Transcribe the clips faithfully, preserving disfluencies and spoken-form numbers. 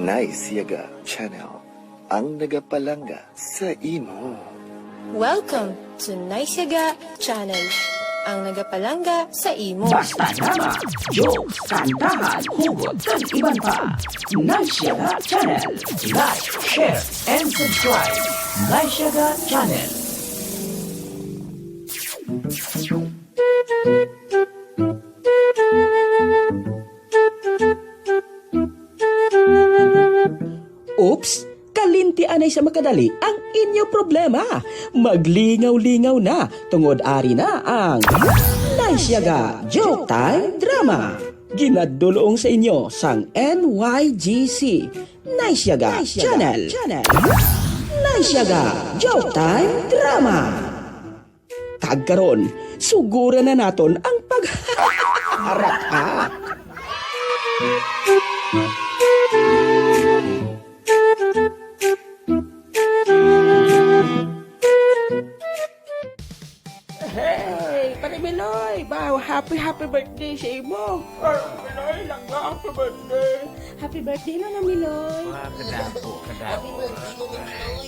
Nice Yaga Channel, ang nagapalangga sa imo. Welcome to Nice Yaga Channel, ang nagapalangga sa imo. Basta drama, jokes, kantahan, hugot, kag iban pa. Nice Yaga Channel. Like, share, and subscribe. Nice Yaga Channel. Oops! Kalinti anay sa makadali ang inyo problema. Maglingaw-lingaw na, tungod ari na ang Nice Yaga Joke Time Drama. Ginadulong sa inyo sang N Y G C, Nice Yaga Channel. Nice Yaga Joke Time Drama. Kag karon, suguran na naton ang pag-, Arak, ah. Hey, Pare Miloy! Wow, happy, happy birthday sa imo! Ay, Miloy, langga, happy birthday! Happy birthday, Lolo Miloy! Wow, kadako, kadako. Happy birthday, Lolo Miloy!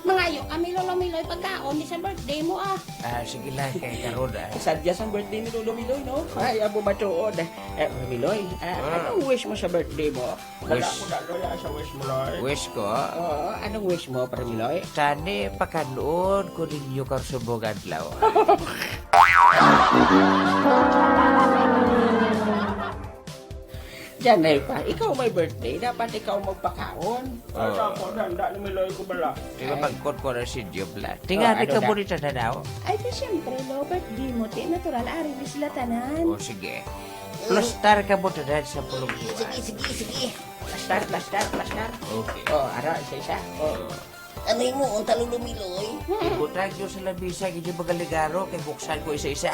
Mangayo kami, Lolo Miloy, pagkaon di sa birthday mo, ah. Ah, sige lang, kay karon, ah. Sadya sang birthday ni Lolo Miloy, no? Oh. Ay, abo matuod. Eh, Miloy, ah, Ah. anong wish mo sa birthday mo? Wala Wish. ko na, Loy, ah, sa wish mo, Loy. Wish ko? Oo, anong wish mo, Pare Miloy? Tani, pakan-on ko ninyo karon subong adlaw. Janay pa, ikaw may birthday, dapat ikaw magpakaon. Ay, Oh. ako, handa ni Miloy ko bala. Di ba Ay. pagkot ko na si Diobla? Oh, Tingani ano ka na? mo ni Tadanaw? Ay, di siyempre, lo, birthday mo, ti, natural, ari ni sila tanan. O, sige. Plastar ka mo tanan sa pulong Sige, sige, sige. Plastar, plastar, plastar. Okay. Oh, ara, isa-isa. Oh. Oh. Ano imo, unta, Lolo Miloy? Ibutang nyo sa lamisa, inyo mga ligaro, kay buksan ko isa-isa.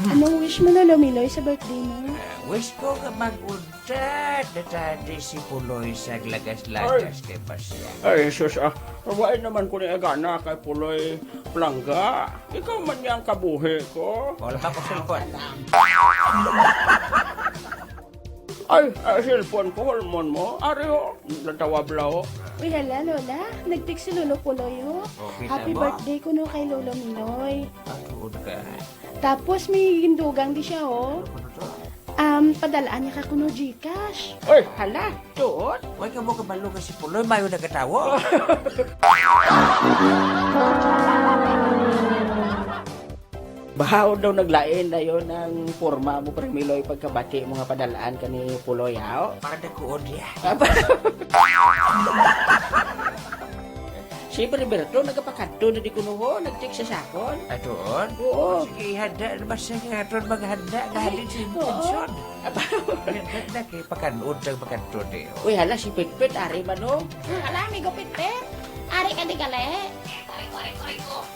Anong wish mo, Lolo Miloy, sa birthday mo? Ah, wish ko nga mag-untat na tadi si Puloy sa lagas-lagas Ay. kay Pasya. Ay, Jesus, ah. Wala naman ko ni agana kay Puloy Plangga. Ikaw man niya ang kabuhi ko. Wala pa ko cellphone. Ay, ah, cellphone ko, hormon mo. Ari, oh, natawa bla, oh. Uy, hala, Lola. Nag-text si Lolo Puloy, oh. Oh, kita Happy mo? birthday kuno kay Lolo Minoy. Ah, tuod ka. Tapos may gindugang di siya, oh. Ano to? Um, padalaan niya ka kuno Gcash. Uy, hala, tuod? Uy, kamo kabalo nga si Puloy, mayo nagatawo. Bahaw daw naglain dayon ang porma mo, Pre Miloy, pagkabati mo nga padalaan ka ni Puloy, haw? Para nagkuon siya. Apa? Si Pre Berto, nagapakadto na di kuno ho, nag-text sa sakon. Atoon? Oo. Sige, handa na ba siya nga aton maghanda nga halin sa Oo. Imensyon? Apa? Handa na kay pakadto, tag pakadto di, oh. Uy, hala, si Pitpit, ari man, oh. Hmm, ala, amigo Pitpit. Ari ka di gali.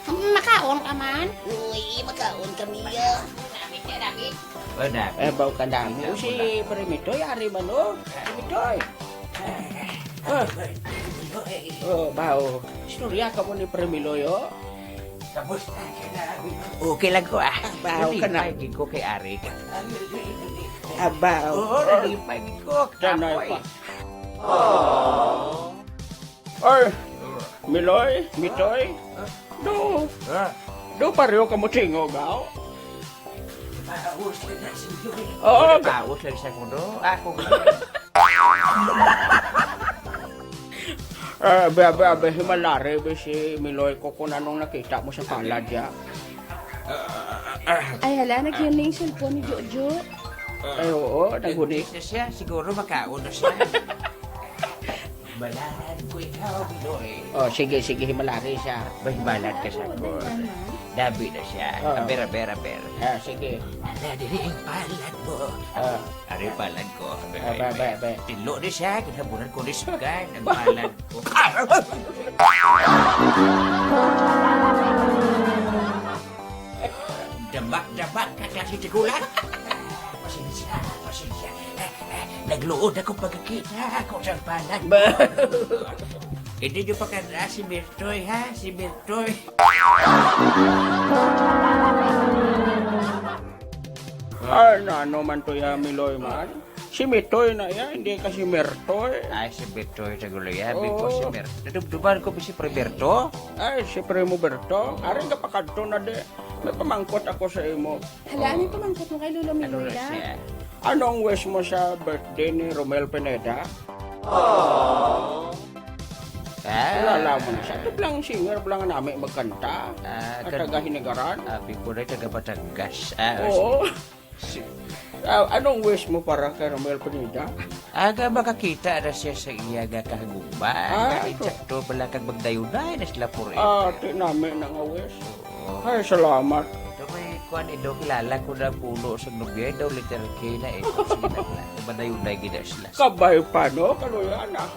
Makaon ka man? Uy, makaon kami, ah. Dami, dami. Oh, dami. Eh, baw ka dami. Dami Si lang. Primitoy, ari man, oh. Primitoy. Ah. Oh, baw. Istorya ka mo ni Primiloy, oh. Kamusta ka na? Okay lang ko, ah. Ah, baw ka na. Nalipay gid ko kay ari ka. Ah, baw. Oo, nalipay gid ko. Tanay Ako, pa. eh. Ay, Miloy, Mitoy, Ah. do, Ah. do pareho ka mo tingog, aw? Paus lang na, senyor. Oo, Paus lang sa kuno. Ako. Ah, be, be, be, himalari, be, si Miloy ko kung anong nakita mo sa palad niya. Ay, hala, nagyan na yung cellphone ni Jojo. Ay, oo, naghunik. Naghunik na siya. Siguro makaon na siya. Balaan ko ikaw, Pinoy. Oh, sige, sige, himalari siya. Bay, balat ka sa Ano, akon. Dabi na siya. Oh. Aber, aber, aber. Ah, sige. Ala, dili ang palad mo. Ah. Ari palad ko. Aber, Aber, aber, aber. Tilo ni siya, kinabunan ko ni Sugan, ang palad ko. Damak-damak ka, klase tigulang. Pasensya, pasensya. Nagluod ako pagkakita ako sa palad. Ba- Hindi nyo pa kada si Bertoy, ha? Si Bertoy. Ay, nano man to ya, Miloy man? Si Mitoy na ya, hindi ka si Mertoy. Ay, si Bertoy, tagulo ya. Abi ko si Oo. Mer-, nadumduman ko si Pre Berto. Ay, si Primo Berto. Ari ka pakadto na di. May pamangkot ako sa imo. Hala, ano yung pamangkot mo kay Lolo Ano Miloy, na la? siya? Anong wish mo sa birthday ni Romel Pineda? Ah. Kilala mo na siya. Ito lang singer, lang nami magkanta. Ah, At kan- taga Hinigaran. Abi ko na taga Batangas. Ah, Oo. Si, ah, anong wish mo para kay Romel Pineda? Aga makakita na siya sa iya nga kahaguma. Ah, Nga ito. Insakto pala kag magdayunay na sila forever. Ah, ti namin na nga wish. Oo. Ay, salamat. Ito may kwan, ito kilala ko na puno sa nubya, daw letter K na eh. Sige na pala. Madayunay gina sila. Kabay pa, no? Kaluyan, ah.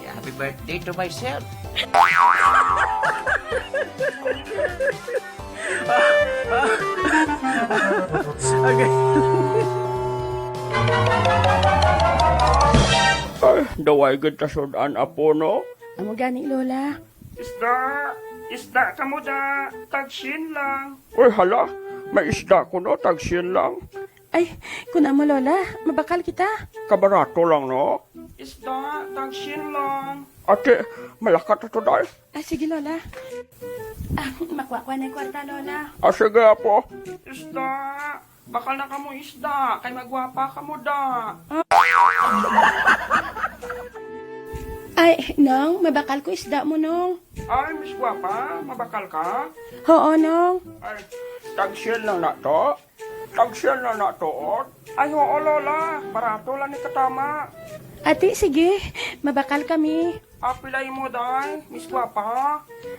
Happy birthday to myself. Okay. Ay, daway gid ta sud-an, apo, no? Amo gani, Lola. Isda! Isda kamo da! Tag syen lang! Uy, hala! May isda ko, no? Tag syen lang. Ay, kun amo, Lola, mabakal kita. Kabarato lang, no? Isda, tag syen lang. Ate, malakat ato, day. Ah, sige, Lola. Ah, makuha ko na yung kwarta, Lola. Ah, sige, apo. Isda, bakal na kamo isda, kay magwapa kamo da. Ay, Nong, mabakal ko isda mo, Nong. Ay, Miss Gwapa, mabakal ka? Oo, Nong. Ay, tag syen lang na to. Tag syen lang na to, ot. Ay, oo, Lola. Barato lang ni katama. Ati, sige. Mabakal kami. Ah, pila imo, day? Miss Gwapa, ha?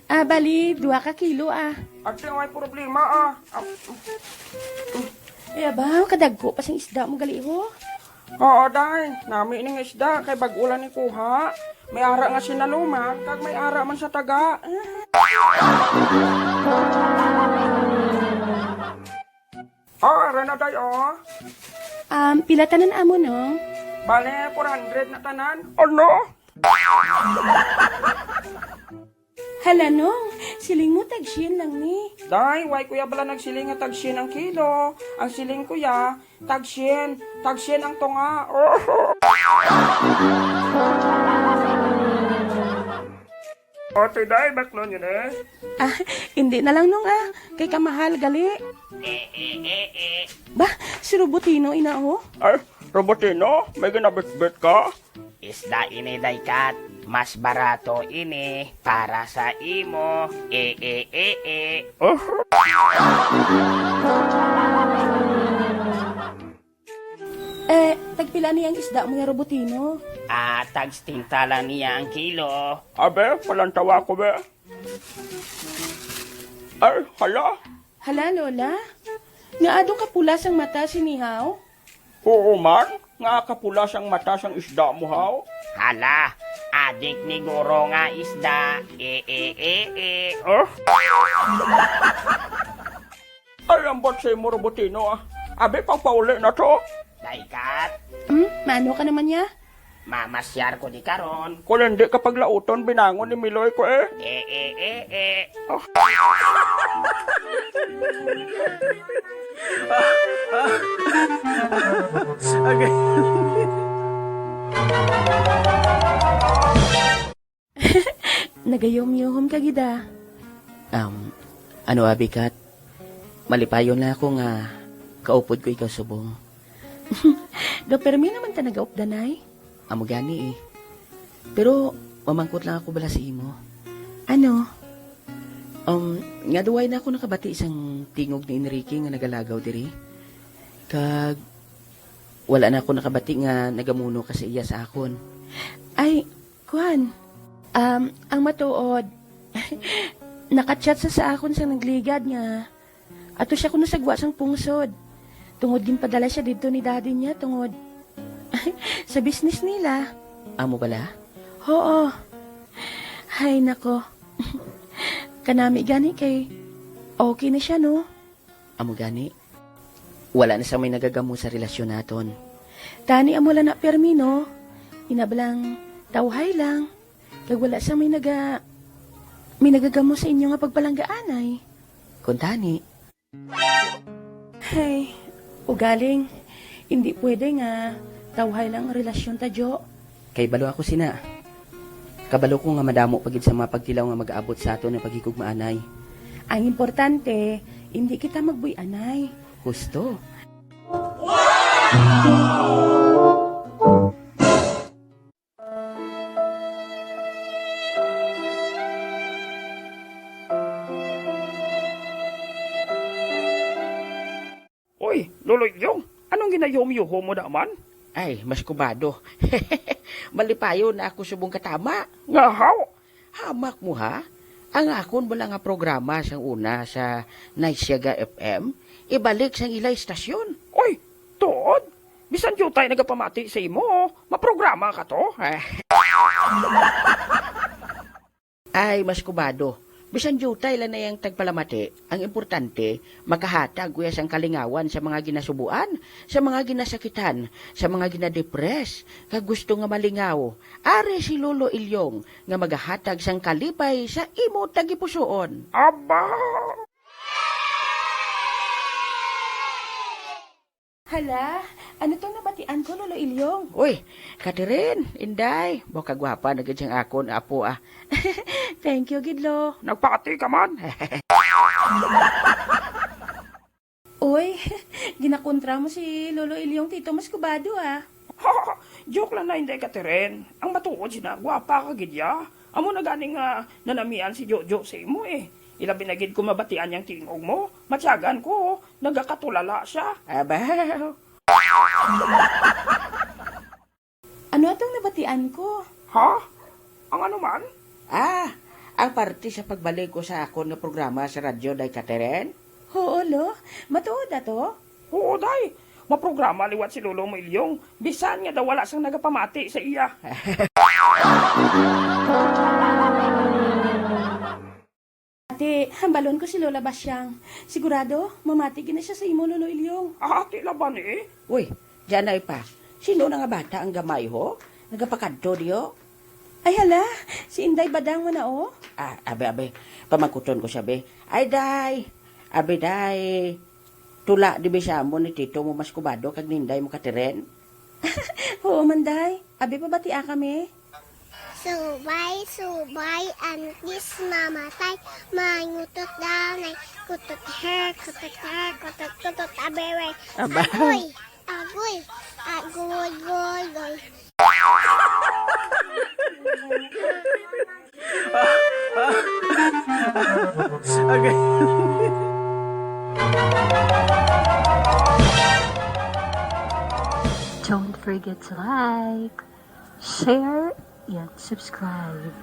Ah, bali, dua ka kilo, ah. Ate, may problema, ah. Ah, Ay, abaw, kadagko pa sing isda mo gali, ho. Oo, day. Nami ning isda, kay bag-o lang ni kuha. May ara nga sinaluman, kag may ara man sa taga. Oh, ara na, day, oh. Um, pila tanan amo, no? Bale, four hundred na tanan. Ano? Hala, Nong, siling mo tag syen lang ni. Day, why kuya bala nagsiling nga tag syen ang kilo? Ang siling kuya, tag syen, tag syen ang tunga. Ate, day, baklon yun eh. Ah, hindi na lang, Nong, ah. Kay kamahal, gali. Eh, eh, eh, eh. Ba, si Robotino, ina, oh. Ay, Robotino, may ginabitbit ka? Isda ini, Daykat. Mas barato ini para sa imo. E, e, e, e. Oh. Eh, tagpila ni ang isda mo ya, Robotino? Ah, tag singkwenta lang niya ang kilo. Abe, palantawa ko, be. Ay, hala. Hala, Lola. Nga ado ka pula sang mata sini, haw? Oo man, nga kapula sang mata sang isda mo, haw? Hala, adik ni guro nga isda. E, e, e, e. Oh? Ay, ambot sa imo, Robotino, ah. Abi, pagpauli na to. Daykat. Hmm? Mano ka naman niya? Mamasyar ko di karon. Kung hindi ka paglauton, binangon ni Miloy ko, eh. E, e, e, e. Oh. Okay. Nagayom-yom ka gid, ah. Um, ano, abi, Kat? Malipayon lang ako nga kaupod ko ikaw subong. Daw permi naman ta nagaupdanay. Amo gani, eh. Pero mamangkot lang ako bala sa imo. Ano? Um, nga duway na ako nakabati sang tingog ni Enrique nga nagalagaw diri. Kag wala na ako nakabati nga nagamuno ka sa iya sa akon. Ay, kuan. Um, ang matuod, nakachat sa sa akon sang nagligad nga ato siya kuno sa gwa sang pungsod. Tungod ginpadala siya didto ni daddy niya tungod sa business nila. Amo bala? Oo. Hay nako. Kanami gani kay okay na siya, no? Amo gani. Wala na sa may nagagamo sa relasyon naton. Tani amo lang na permi, no? Ina balang tawhay lang. Kag wala sa may naga-, may nagagamo sa inyo nga pagpalanggaanay. Kuntani. Hay, Ugaling, hindi pwede nga tawhay lang ang relasyon ta, Jo. Kay balo ako sina. Kabalo ko nga madamo pa gid sa mga pagtilaw nga mag-aabot sa aton nga paghigugmaanay. Ang importante, hindi kita magbuy-anay. Husto. Oy, Lolo Ilyong, anong ginayuhom-yuhom mo naman? Ay, mas kubado. Malipayon na ako subong katama. Nga haw? Hamak mo, ha? Ang akon bala nga programa sang una sa Night Siaga F M, ibalik sang ila istasyon. Oy, tuod? Bisan diutay nagapamati sa imo, maprograma ka to? Ay, mas kubado. Bisan diutay lang na yang tagpalamati, ang importante, makahatag ko ya sang kalingawan sa mga ginasubuan, sa mga ginasakitan, sa mga ginadepress, kag gusto nga malingaw. Ari si Lolo Ilyong nga magahatag sang kalipay sa imo tagipusoon. Aba! Hala, ano tong nabatian ko, Lolo Ilyong? Uy, Catherine, Inday, baka gwapa na gid siyang akon apo, ah. Thank you gid, Lo. Nagpati ka man. Uy, ginakontra mo si Lolo Ilyong, Tito, mas kubado, ah. Joke lang na, Inday Catherine. Ang matuod sina, gwapa ka gid ya. Amo na gani nga nanamian si Jojo sa imo, eh. Ilabi na gid kung mabatian yang tingog mo. Matyagan ko, nagakatulala siya. Aba. Ano atong nabatian ko? Ha? Ang ano man? Ah, ang parte sa pagbalik ko sa akon nga programa sa radyo, Day Catherine? Oo, Lo. Matuod ato? Oo, Day. Maprograma liwat si Lolo mo Ilyong. Bisan nga daw wala sang nagapamati sa iya. Ate, hambalon ko si Lola Basyang. Sigurado, mamati gid na siya sa imo, Lolo Ilyong. Ah, ati laban eh. Uy, Janay pa. Sino na nga bata ang gamay, ho? Nagapakadto diyo? Ay, hala, si Inday Badang man na, oh. Ah, abi, abi. Pamangkuton ko siya, be. Ay, day. Abi, day. Tula, di ba siya mo ni Tito mo mas kubado kag ninday mo katiren? Oo man, day. Abi, pabatia kami. Subay, subay, antis mamatay, mangutot daw nay kutot her, kutot her, kutot, kutot, abewe. Aba. Agoy, agoy, agoy, goy, goy. Okay. Don't forget to like, share, and subscribe.